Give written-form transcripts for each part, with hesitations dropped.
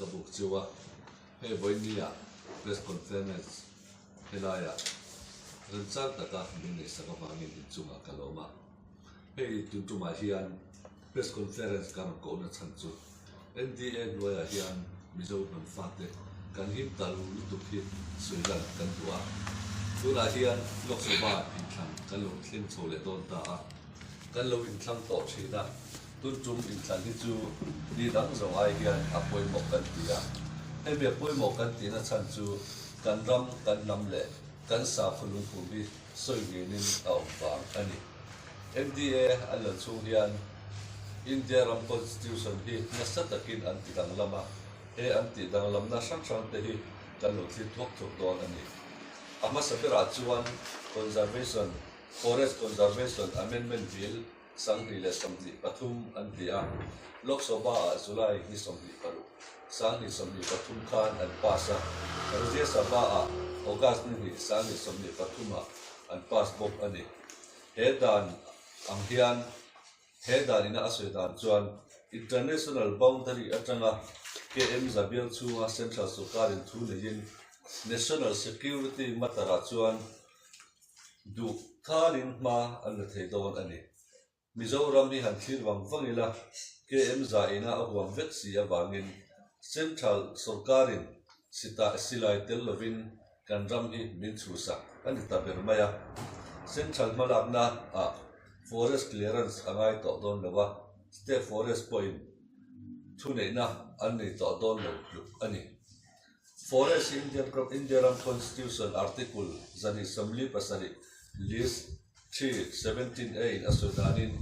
ka buk chiu a, hei vawinia press conference helaiah remchang taka min neihsak avangin inchungah ka lawm a. Hei tun tumah hian press conference ka rawn kohna chhan chu NDA hnuaiah hian Mizo hnam fate kan him ta lo lutuk hi sawi lan kan duh a. Tunah hian Lok Sabha inthlan kan lo thleng chho leh dawn ta a, kan lo inthlang tawh thin a, tun tum inthlan hi chu ni dang zawng ai hian a pawimawh kan ti a. Hemi a pawimawh kan tihna chhan chu kan ram, kan hnam leh kan sakhaw lungphum hi sawi ngeiin a awm vang a ni. NDA an lal chhung hian India ram Constitution hi nasa takin an ti danglam a, he an tih danglamna hrang hrang te hi kan lo thlir thuak thuak dawn a ni. A hmasa berah chuan Conservation, Forest Conservation Amendment Bill 2023 an ti a, Lok Sabha-ah July ni 26, 2023 khan an pass a, Rajya Sabha-ah August ni hnih, 2023-ah an pass bawk a ni. He dan ang hian he dan ina a sawi dan chuan International Boundary atanga KM Zabial chhunga Central Sorkarin thu neiin National Security matter-ah chuan Duh thalin hma an la thei dawn a ni. Mizoram hi han thlir vang vang ila, KM zaina a huam vek si avangin Central sawrkarin sita silai tel lovin kan ram hi min chhuhsak a ni ta ber mai a. Central hmalakna ah Forest clearance a ngai tawh dawn lo a, State Forest pawhin thuneihna an nei tawh dawn lo tluk a ni. Forest Indian Crop India ram Constitution Article 147 List 3 17 A in a sawi danin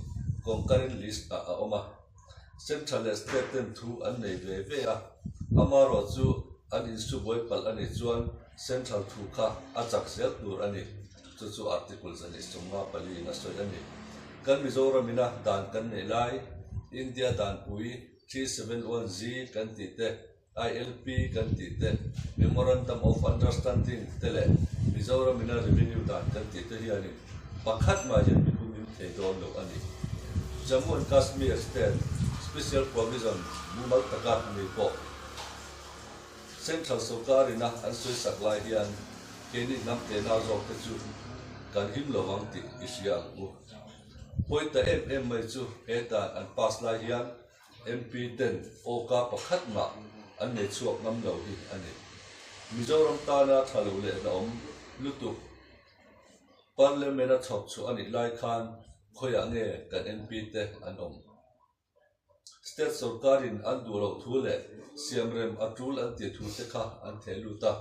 Concurrent List ah a awm a. Central leh State ten thu an nei ve ve a, amarawh chu an insu buai palh a nih chuan Central thu kha a chak zel tur a ni. Chu chu Article 154 in a sawi a ni. Kan Mizoram ina dan kan neih lai India danpui 371Z kan tih te, ILP kan tih te, Memorandum of Understanding te leh Mizoram ina Revenue dan kan tih te hianin pakhat mah hian min humhim thei dawn lo a ni. Jammu and Kashmir State Special Provision mumal taka nei pawh Central sawrkar ina an sawi sak lai hian keini hnam tenau zawk te chu kan him lo vang tih i hria ang u. Pawi ta em em mai chu he dan an pass lai hian MP ten awka pakhat mah an nei chhuak ngam lo hi a ni. Mizoram tana tha lo leh hlauhawm lutuk Parliament a chhawp chhuah a nih lai khan khawiah nge kan MP te an awm? State sorkarin an duh loh thu leh siamrem a tul an tih thu te kha an theh lut a,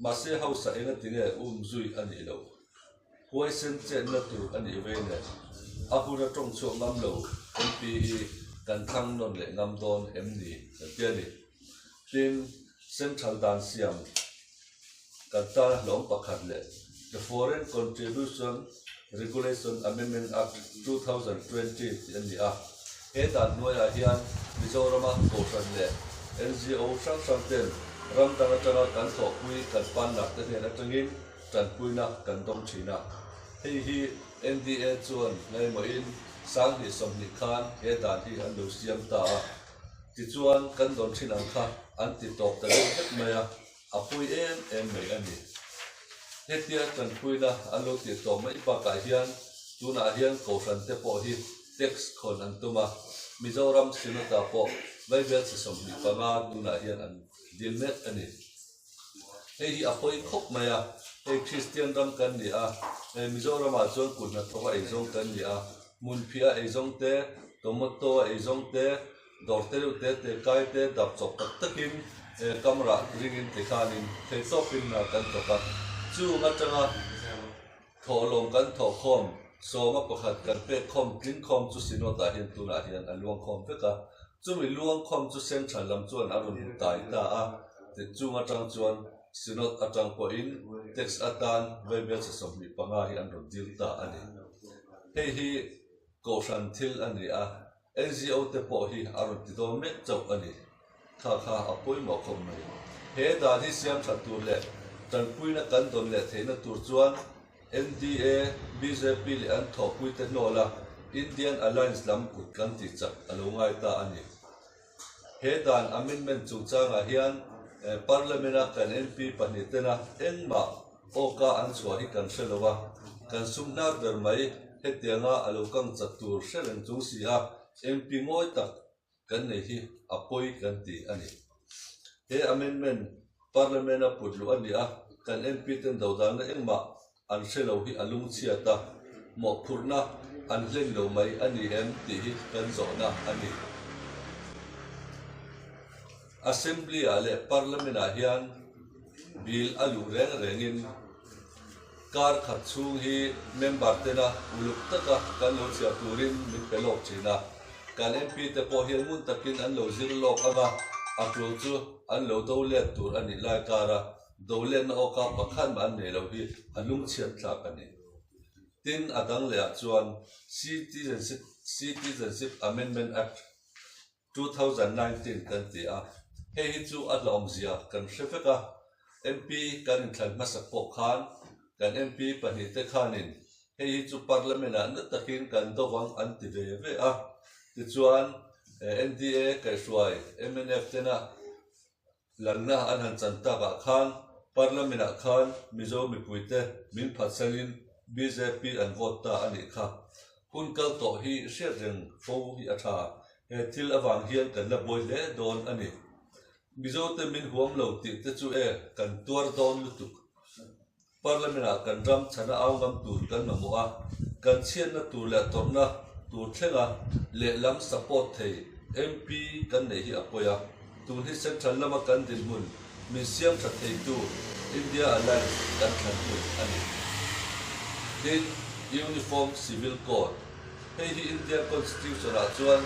mahse hausa engatinge um zui a nih loh? Huaisen chetna tur a nih vei nen, a hun a tawng chhuak ngam lo MP hi kan thlang nawn leh ngam dawn em ni kan ti a ni. Tin, Central dan siam kan tana hlawm pakhat leh The Foreign Contribution Regulation Amendment Act 2020 tih a ni a. He dan hnuaiah hian Mizorama Kohhran leh NGO hrang hrang ten ram dang atanga kan thawhpui kan pannak te hnen atangin Tanpuina kan dawng thin a, hei hi NDA chuan ngaimawhin 2020 khan he dan hi an lo siam ta a, tichuan kan dawn thin ang kha an ti tawp ta deuh vek mai a, a pui em em mai a ni. Hetia tanpuina an lo tih tawp mai bakah hian tunah hian Kohhran te pawh hi tax khawn an tum a, Mizoram Synod-ah pawh Vaibel chi 25 tunah hian an dil mek a ni. Hei hi a pawi khawp mai a, hei Kristian ram kan ni a, hei Mizoramah chuan kut hnathawk a eizawng kan ni a, hmunphiah a eizawng te, tomato a eizawng te, dawr te deuh te te kai te dap chawp tak takin camera ringin tikhanin theihtawpin kan thawk a, chung atanga thawhlawm kan thawhkhawm sawma pakhat kan pek khawm tling khawm chu Synod-ah hian tunah hian a luang khawm vek a, chumi luang khawm chu Central lam chuan a rawn tai ta a, chung atang chuan Synod atang pawhin tax atan vaibelchhe 25 hi an rawn dil ta a ni. Hei hi Kohhran thil a ni a, NGO te pawh hi a rawn ti dawn mek chauh a ni. Kha kha a pawimawh khawp mai. He dan hi siam that tur leh tanpuina kan dawn leh theihna tur chuan NDA, bjp leh an thawhpuite hnawla Indian Alliance lam kut kan tih chak a lo ngai ta a ni. He dan amendment chungchangah hian Parliament-a kan MP pahnitena engmah awka an chhuah hi kan hre lo a, kan sum hnar ber mai hetianga a lo kang chak tur hre reng chung si a, MP ngawi tak kan nei hi a pawi kan ti a ni. He amendment Parliament-a put luh a ni a, kan MP ten dodalna engmah an hre lo hi a lungchhiat a, mawhphurhna an hlen lo mai a ni em tih hi kan zawhna a ni. Assembly-ah leh Parliament-ah hian bill a luh reng rengin kar khat chhung hi member tena uluk taka kan lo chhiar turin min pe lawk thin a, kan MP te pawh hian ngun takin an lo zir lawk ang a, a tul chu an lo do let tur a nih lai kara Doletna awka pakhat mah an nei lo hi a lungchhiat thlak a ni. Tin, a dang lehah chuan Citizenship Citizenship Amendment Act, 2019 kan ti a, hei hi chu a hlauhawmzia kan hre vek a. MP kan inthlan hmasak pawh khan kan MP pahnihte khanin hei hi chu Parliament-ah na takin kan do vang an ti ve ve a. Tichuan, NDA kaihhruai mnf tena Lalna an han chan takah khan Parliament-ah khan Mizo mipuite min phatsanin bjp an vote ta a nih kha. Hun kal tawh hi hriat reng fo hi a tha. He thil avang hian kan la buai hle dawn a ni. Mizote min huam lo tih te chu e kan tuar dawn lutuk. Parliament-ah kan ram chhana au ngam tur kan mamawh a, kan chhiatna tur leh tawrhna tur thlenga lehlam support thei MP kan neih hi a pawi a. Tun hi Central lama kan dinhmun min siam tha theitu India Alliance kan thlan hun a ni. Tin, Uniform Civil Code, hei hi India Constitution-ah chuan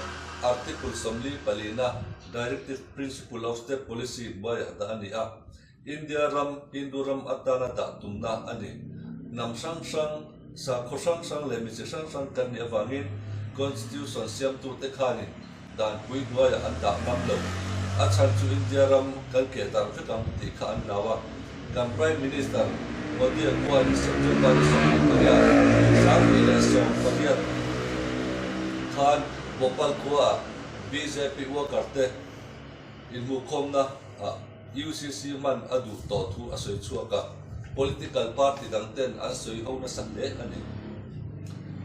Article 44-na Directive Principle of State Policy hnuaiah dah a ni a. India ram Hindu ram atana dah tumna a ni. Hnam hrang hrang, sakhaw hrang hrang leh mi chi hrang hrang kan nih avangin Constitution siamtute khanin danpui hnuaiah an dah ngam lo. A chhan chu India ram kan keh darh vek ang tih kha an hlau a. Kan Prime Minister Modi-a khuanin September ni 28, 2018 khan Bhopal khuaah bjp worker te inhmuhkhawmna ah UCC hman a duh tawh thu a sawi chhuak a, political party dang ten an sawi ho nasa hle a ni.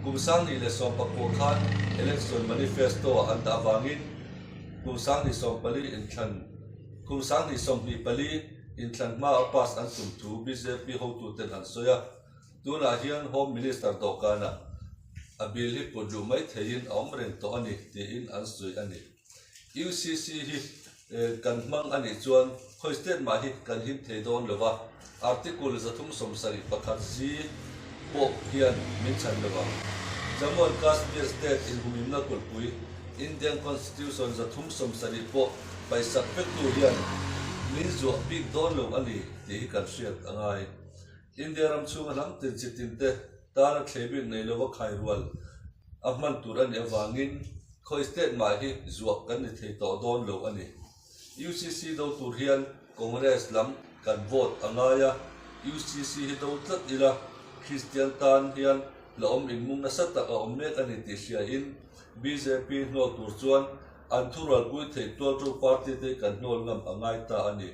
Kum 2019 khan election manifesto ah an dah avangin kum 2024 inthlan kum 2024 inthlan hma a pass an tum thu bjp hotuten an sawi a, tunah hian Home Minister dawhkanah a bill hi put luh mai theihin a awm reng tawh a ni tiin an sawi a ni. UCC hi kan hmang a nih chuan khawi state mah hi kan him thei dawn lo va, Article 371 zi pawh hian min chhan lo vang. Jammu and Kashmir state inhumimna kulhpui Indian Constitution 370 pawh paisak vektu hian min zuah bik dawn lo a ni tih hi kan hriat a ngai. India ram chhunga hnam tin chi tin te tana thlei bik nei lova khairual a hman tur a nih avangin Khawi state mah hi zuah kan ni thei tawh dawn lo a ni. UCC do tur hian Congress lam kan vote a ngai a, UCC hi do tlat ila Kristian tan hian hlauhawm inmung nasa tak a awm mek a ni tih hriain bjp hnawl tur chuan an thurualpui theih tualtu party te kan hnawl ngam a ngai ta a ni.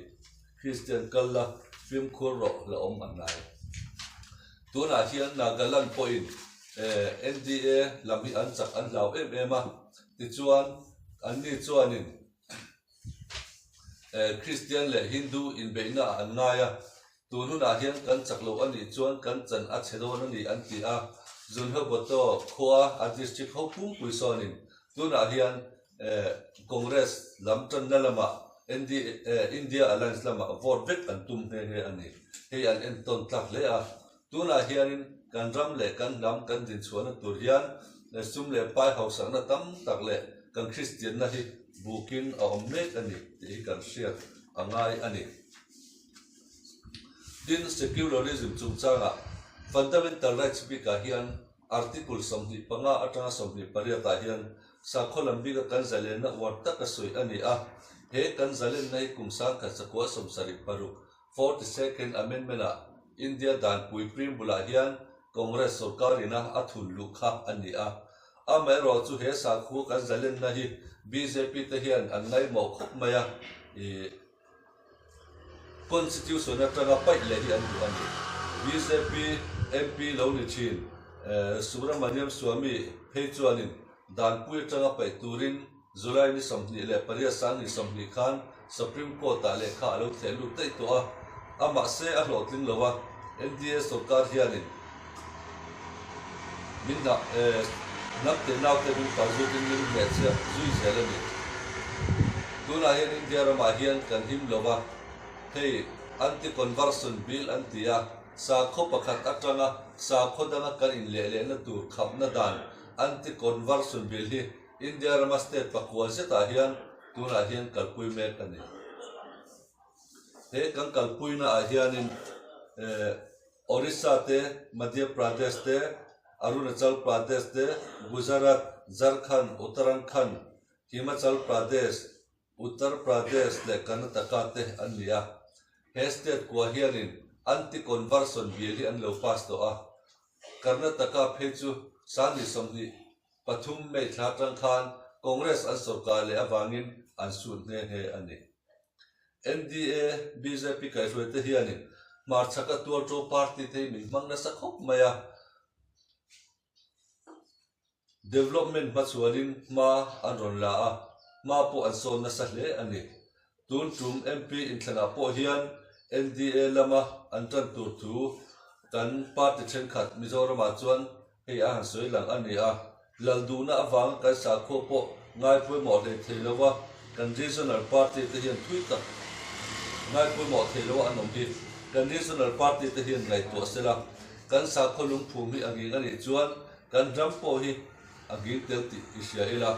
Kristian kal la fimkhur rawh hlauhawm a hnai. Tunah hian Nagaland pawhin NDA lam hi an chak an hlau em em a, tichuan anni chuanin Kristian leh Hindu inbeihna ah an ngai a, tun hunah hian kan chak loh a nih chuan kan chan a chhe dawn a ni an ti a, Zunheboto khua a district ho pumpui sawnin tunah hian Congress lam tanna lamah India Alliance lamah vote vek an tum nghe nghe a ni. Hei an entawn tlak hle a. Tunah hianin kan ram leh kan hnam kan dinchhuahna tur hian sum leh pai hausakna tam tak leh kan Kristianna hi bukin a awm mek a ni tih hi kan hriat a ngai a ni. Tin, secularism chungchangah fundamental rights bikah hian Article 25 atanga 28 ah hian sakhaw lam bika kan zalenna uar taka sawi a ni a, he kan zalenna hi kum 1976, 42nd Amendment ah India danpui preamble ah hian Congress sorkar ina a thun luh kha a ni a. Amaherawhchu he sakhua kan zalenna hi bjp te hian an ngaimawh khawp mai a, ih Constitution atanga paih leh hi an duh a ni. Bjp MP lo ni thin Subramaniam Swamy phei chuanin Danpui atanga paih turin July ni 28 2020 khan Supreme Court-ah lehkha a lo thleh lut daih tawh a, amah se a hlawhtling lo a, NDA sorkar hianin min hnah hnam teh naute min pal zutin min hnehchhiah zui zel a ni. Tunah hian India ramah hian kan him lo a, hei Anti-Conversion Bill an ti a, sakhaw pakhat atanga sakhaw danga kan inleh lehna tur khapna dan Anti-Conversion Bill hi India rama state pakua zetah hian tunah hian kalpui mek a ni. He kan kalpuina ah hianin eh Orissa te, Madhya Pradesh te, Arunachal Pradesh te, Gujarat, Jharkhand, Uttarankhand, Himachal Pradesh, Uttar Pradesh leh Karnataka te an ni a. He state kua hianin Anti-Conversion Bill hi an lo pass tawh a. Karnataka phei chu 2023 May thla atang khan Congress an sorkar leh avangin an sut nghe nghe a ni. NDA, bjp kaihhruaite hianin hmarchhaka tualṭo party te hi min hmang nasa khawp mai a. Development hmachhuanin hma an rawn la a, hma pawh an sawn nasa hle a ni. Tun tum MP inthlanah pawh hian NDA lama an tan tur thu kan party thenkhat Mizoramah chuan hei a han sawi lang a ni a. Lal duhna avanga kan sakhua pawh ngai pawimawh hlei thei lo a, kan regional party te hian thui tak ngai pawimawh thei lo a an awm hi kan regional party te hian ngaihtuah sela kan sakhua lungphum hi a nging a nih chuan Kan ram pawh hi a nghing tel tih i hria ila,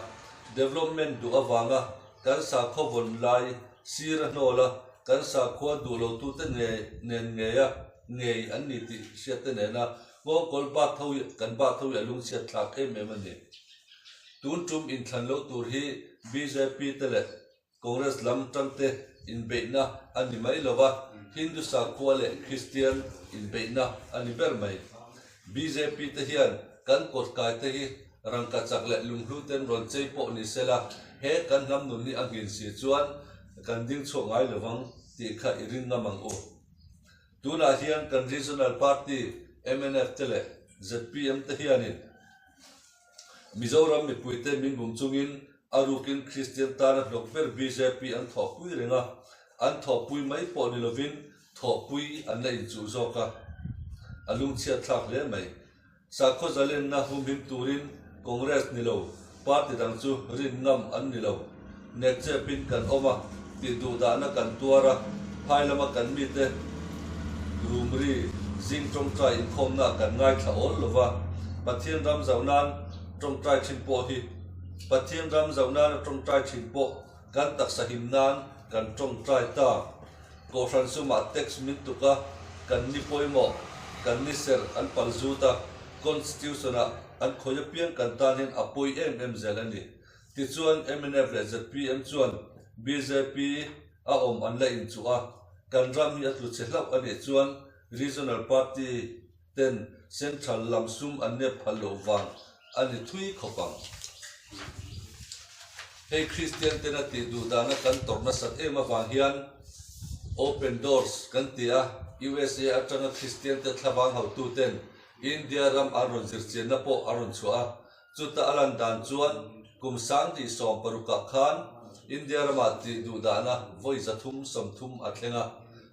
development duh avanga kan sakhaw vawn lai sir a hnawl a, kan sakhua duh lo tute nge nen ngeia ngei an ni tih hriat te nena nghawngkawl bat tho hi kan bat tho hi a lungchhiat thlak em em a ni. Tun tum inthlan lo tur hi bjp te leh Congress lam tangte inbeihna a ni mai lo va, Hindu sakhua leh Kristian inbeihna a ni ber mai. Bjp te hian kan kawtkai te hi rangkachak leh lunghlu ten rawn chei pawh ni se la, he kan hnam nun hi a nghin si chuan kan ding chhuak ngai lo vang tih kha i ring ngam ang u. Tunah hian kan Regional Party mnf te leh zpm te hianin Mizoram mipuite min bum chungin a rukin Kristian tana hnawk ber bjp an thawhpui reng a, an thawhpui mai pawh ni lovin thawhpui an la inchuh zawk a, a lungchhiat thlak hle mai. Sakhaw zalenna humhim turin Congress ni lo, party dang chu rin ngam an ni lo. Nekchepin kan awm a, tih duhdahna kan tuar a, phai lama kan mite rumri zing tawngtai inkhawmna kan ngaithla awl lo va, Pathian ram zauh nan tawngtai thin pawh hi Pathian ram zauh nana tawngtai thin pawh kan taksa him nan kan tawngtai ta. Kohhran sumah tax min tuk a, kan ni pawimawh, kan ni serh an pal zut a, Constitution-ah an khawi apiang kan tan hian a pawi em em zel a ni. Tichuan mnf leh zpm chuan bjp a awm an la inchuh a, kan ram hi a tlu chhe hlauh a nih chuan Regional Party ten Central lam sum an nep phal loh vang a ni thui khawp ang. Hei Kristian tena tih duh dana kan tawrh nasat em avang hian Open Doors kan ti a, USA atanga Kristian te thlavang hotu ten India ram an rawn zirchianna pawh a rawn chhuah a, Chuta a lan dan chuan kum 2016ah khan India ramah tih duhdahna vawi 330 a thleng a,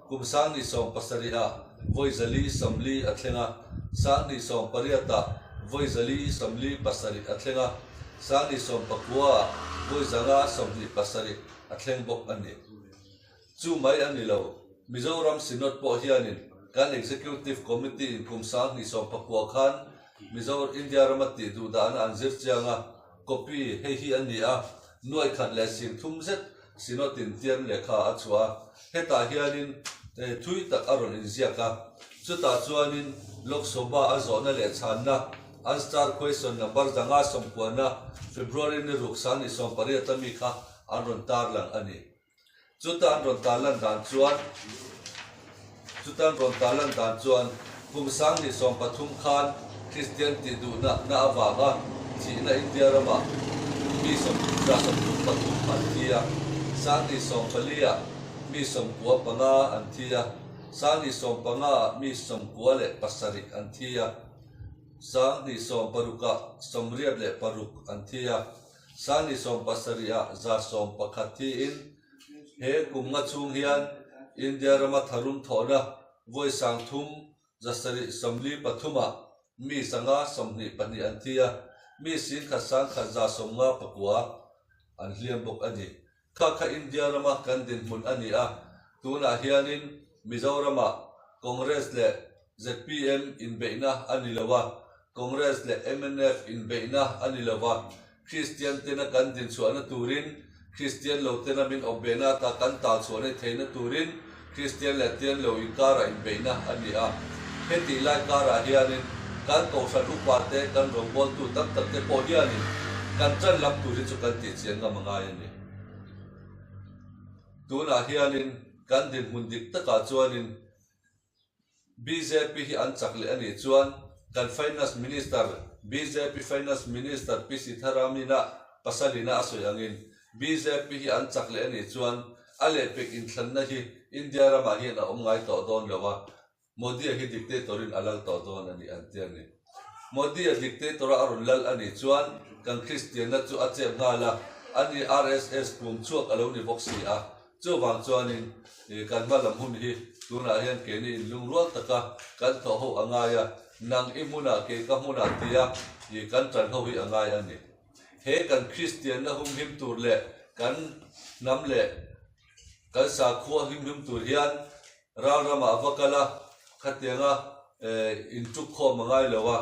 kum 2017ah vawi 440 a thleng a, 2018ah vawi 447 a thleng a, 2019ah vawi 527 a thleng bawk a ni. Chu mai a ni lo, Mizoram Synod pawh hianin kan Executive Committee in kum 2019 khan Mizo India rama tih duh dahna an zir chiang a, copy hei hi a ni a, nuai khat leh sing thum zet Synod in tian lehkha a chhuah a, hetah hianin thui tak a rawn inziak a, chutah chuanin Lok Sabha a zawhna leh chhanna Unstar Question number 590 February ni ruk 2018 ami kha an rawn tarlang a ni. Chuta an rawn tarlan dan chuan Chuta an rawn tarlan dan chuan kum 2013 khan Kristian tih duhna na avanga Thihna India ramah mi 33 an thi a, 2014 ah mi 95 an thi a, 2015 ah mi 97 an thi a, 2016 ah 86 an thi a, 2017 ah 111 thiin he kum nga chhung hian India rama tharum thawhna vawi 3743 ah mi 522 an thi a, mi 11,159 an hliam bawk a ni. Kha kha India rama kan dinhmun a ni a, tunah hianin Mizoramah Congress leh zpm inbeihna a ni lo a, Congress leh mnf inbeihna a ni lo a, Kristian tena kan dinchhuahna turin, Kristian lo tena min awpbehna ata kan talchhuahna theihna turin Kristian leh Tian lo inkarah inbeihna a ni a. Hetih lai karah hianin kan kohhran upa te, kan rawngbawltu tam tak te pawh hianin kan ṭan lam tur hi chu kan tihchian ngam a ngai a ni. Tunah hianin kan dinhmun dik takah chuanin Bjp hi an chak leh a nih chuan kan Finance Minister, bjp Finance Minister Pi Sitharamin-a pasalina a sawi angin bjp hi an chak leh a nih chuan a lehpek inthlanna hi India ramah hian a awm ngai tawh dawn lo a, Modi-a hi dictator-in a lal tawh dawn a ni an ti a ni. Modi-a dictator-a a rawn lal a nih chuan kan Kristianna chu a chep nghal a, ani RSS pum chhuak a lo ni bawk si a. Chuvang chuanin kan hma lam hun hi tunah hian keini inlungrual taka kan thawh ho a ngai a, nang i hmunah kei ka hmunah tia kan tan ho hi a ngai a ni. He kan Kristianna humhim tur leh kan hnam leh kan sakhua himhim tur hian ral ramah va kal a, khatianga intukkhawm a ngai lo a.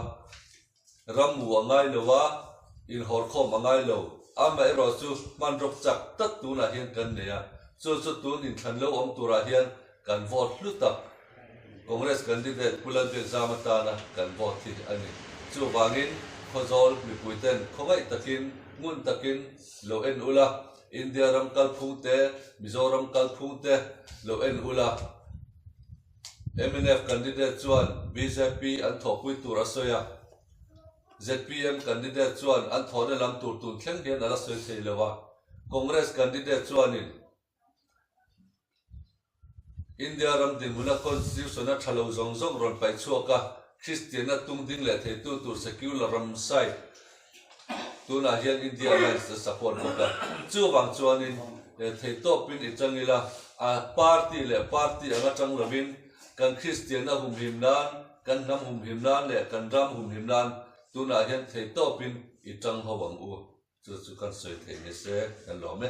Rammu a ngai lo a, inhawrkhawm a ngai lo. Amaherawh chu hmanrawk chak tak tunah hian kan nei a, chu chu tun inthlan lo awm turah hian kan vote hlu tak Congress candidate Pu Lalbiakzam atana kan vote hi a ni. Chuvangin Khawzawl mipuiten khawngaih takin, ngun takin lo en ula, India ram kalphung te, Mizoram kalphung te lo en ula. Mnf candidate chuan bjp an thawhpui tur a sawi a, zpm candidate chuan an thawhna lam tur tun thleng hian a la sawi thei lo a, Congress candidate chuanin India ram dinhmuna constitution a tha lo zawng zawng rawn paih chhuak a, Kristianna tung ding leh theitu tur secular ram side Tunah hian India Alliance a support bawk a, chuvang chuanin theihtawpin i tang ila, a party leh party anga tang lovin kan Kristianna humhim nan, kan hnam humhim nan leh kan ram humhim nan tunah hian theihtawpin i tang ho ang u. Chu chu kan sawi theih ni se kan lawm e.